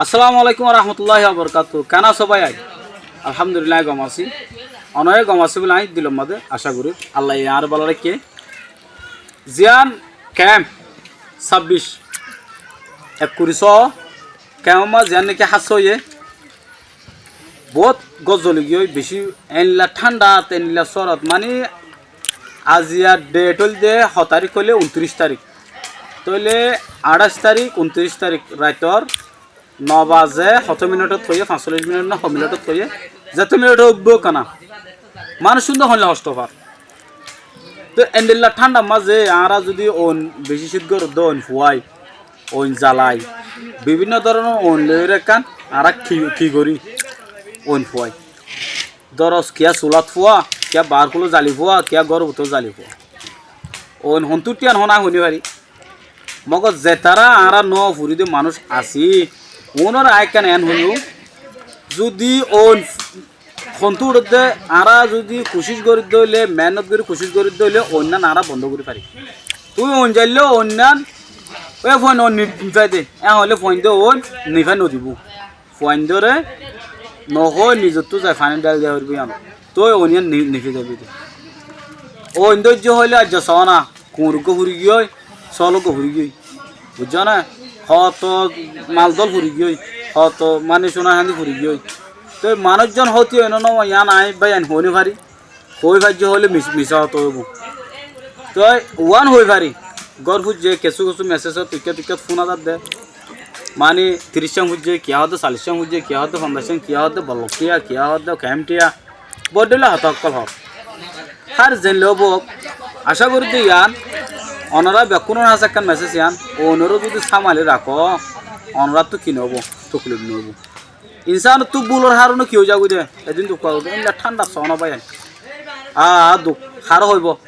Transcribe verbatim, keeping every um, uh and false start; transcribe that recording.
Assalamu alaikum warahmatulláhi wabarakátuhu. Keén asó báiyain? Alhamdulillah, gom así. Onoró gom asó bóli aññí dilor mazé acá gorí. Allaye añáre bála raikké. Ziyán kemp sábbic, ekkuri só, kemp ot ziyán niki hádsa óiye, boóut gór zoli giyói, bicí endilla thándat, endilla sórot, mani aziya dhet óilde ho tarík óile untiric tarík, tóile añçáic tarík, untiric tarík raitor no baze hoto minitot hoiyé, fañsollic minit no ho minitot hoiyé, zeto minit óibou kena, manúic cúnde hoilla hosto far. Te endilla thándat mazé añára zudi oin bicí cít goródde oin fuwái, oin zalai, bibinno dóronor oin loiyóre ekkán añára ki, ki gorí oin fuwái. Dóros kiyá sulat fuwa, kiyá baár kúlot zali fuwa, kiyá góror bútore zali fuwa. Oin hontú thiyan hon aññí hoói no fari. Mogor zetará añára no furi de manúic así, unoré aññí ekkán eén hoiyúm, zudi oin hontú uçódde añára zudi kucíc gorídde óile, meénnot gorí kucíc gorídde óile, oinnan añára bondó gorí fari. Tui oin zaillé oinnan, e fuain oin ni-, nifai de, e hoilé fuainde oin nifai no dibou. Fuaindóre no hoói nizottú zai faní dháil diya foribó yían. Toi oin yían ni-, nifi zaibi de. Oin dóijje hoilé aijja soóna, kuñr uggúa furi giyói, sól uggúa furi giyói. Buijjó né? Hoto mal dól furi giyói, hoto mani cúna hañdi furi giyói. Toi manúic zon hóti óino no yían aññí báiyain hoói no fari. Hoói faijjé hoilé mis-, misá hotá óibo. Toi uán hoói fari, gór fúijje, kessú kessú mesesot tuikká tuikká fúna zadde. Mani tiríc cán fúijje, kiyá hoódde callic cán fúijje, kiyá hoódde fonzaic cán, kiyá hoódde bollok thiya, kiyá hoódde kemp thiya. Boddhíla hotá ókkol hoór. Hár zeén loi óuk, acá gorí de yían, onorá bekkúnor hañsé ekkán meses yían, onorá zudi sámali rakó, onoráttu ki no óibo, toklif no óibo. Insánottú búlor hárone ki ói zagói de, edin duk fa de, endilla thánda soóna báiyain. Aa, duk, haré hoibó.